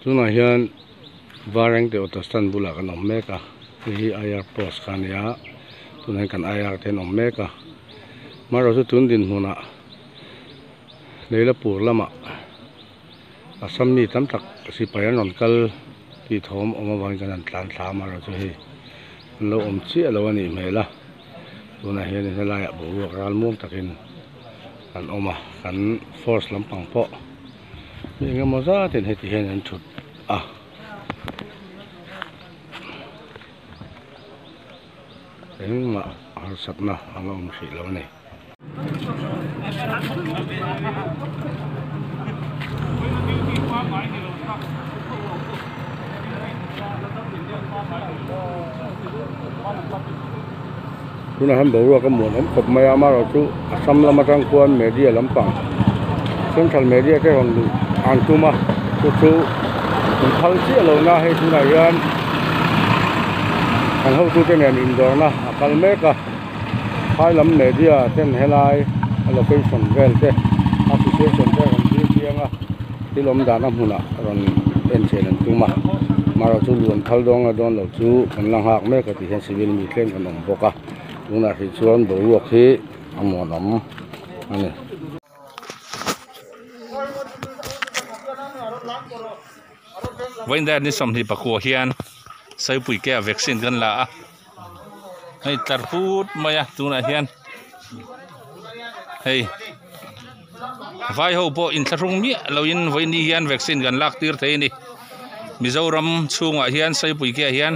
Tunah hian Varengte auto stand bulah kan awm mek a hei hi I_R post kha a nia tunah hian kan I_R te an awm mek a amaherawh chu tun dinhmunah Leilapur lamah Assam mi tam tak sipai an rawn kal tih thawm awm avangin kan han tlan thla a amaherawh chu hei an lo awm chiah lo a nih hmel a tunah hian helaiah boruak ral muang takin an awm a kan force lampang pawh. Mi engemaw zatin heti hian an thut a. Engmah harsatna a la awm hrih lo a ni. Tunah hian boruak a muan awm khawp mai a amaherawhchu Assam lam atang khuan media lampang central media te rawn luh an tum a chu chu in phal chiah lo na hei tunah hian kan hotute nen indawrna a kal mek a phai lam media ten helai a location vel te a situation te rawn zir chiang a thil awm dan a hmunah rawn en chhen an tum a amaherawhchu luan phal dawn nge dawn lo chu kan la nghak mek a tih hian civil mi tlem kan awm bawk a tunah hrih chuan boruak hi a muanawm a ni. Vawiin ni 24 hian Saipui ke ah vaccine kan la a hei tlar put mai a tunah hian hei vai ho pawh inthlahrung miah loin vawiin ni hian vaccine kan lak tir thei a ni Mizoram chhungah hian Saipui ke ah hian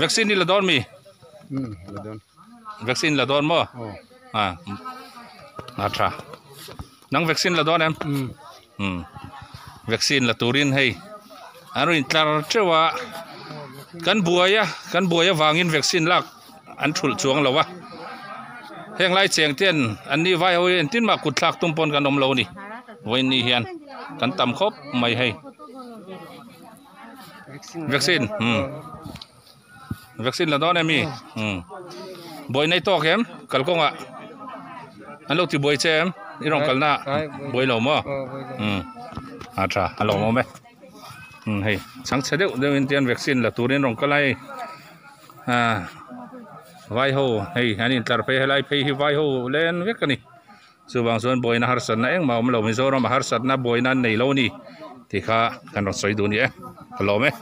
vaccine hi la dawn mi vaccine la dawn maw a a tha nang vaccine la dawn em umm vaccine la turin hei an rawn intlar teuh a kan buai a kan buai avangin vaccine lak an thulh chuang lo a heng lai cheng ten an ni vai ho hi engtin mah kut thlak tum pawn kan awm lo a ni vawiin ni hian kan tam khawp mai hei vaccine umm. Vaccine la dawn em mi? Umm. Buai nei tawk em? Kalkawngah an lo ti buai che em? I rawn kalna buai lo maw? Umm. A tha a lawm awm e. Umm hei chhangchhe deuh deuh in tian vaccine la turin rawn kal a hei. Ah vai ho hei an intlar phei helai phei hi vai ho len vek a ni. Chuvang chuan buaina harsatna engmah awm lo Mizoram a harsatna buaina an nei lo a ni tih kha kan rawn sawi duh a ni e. Ka lawm e.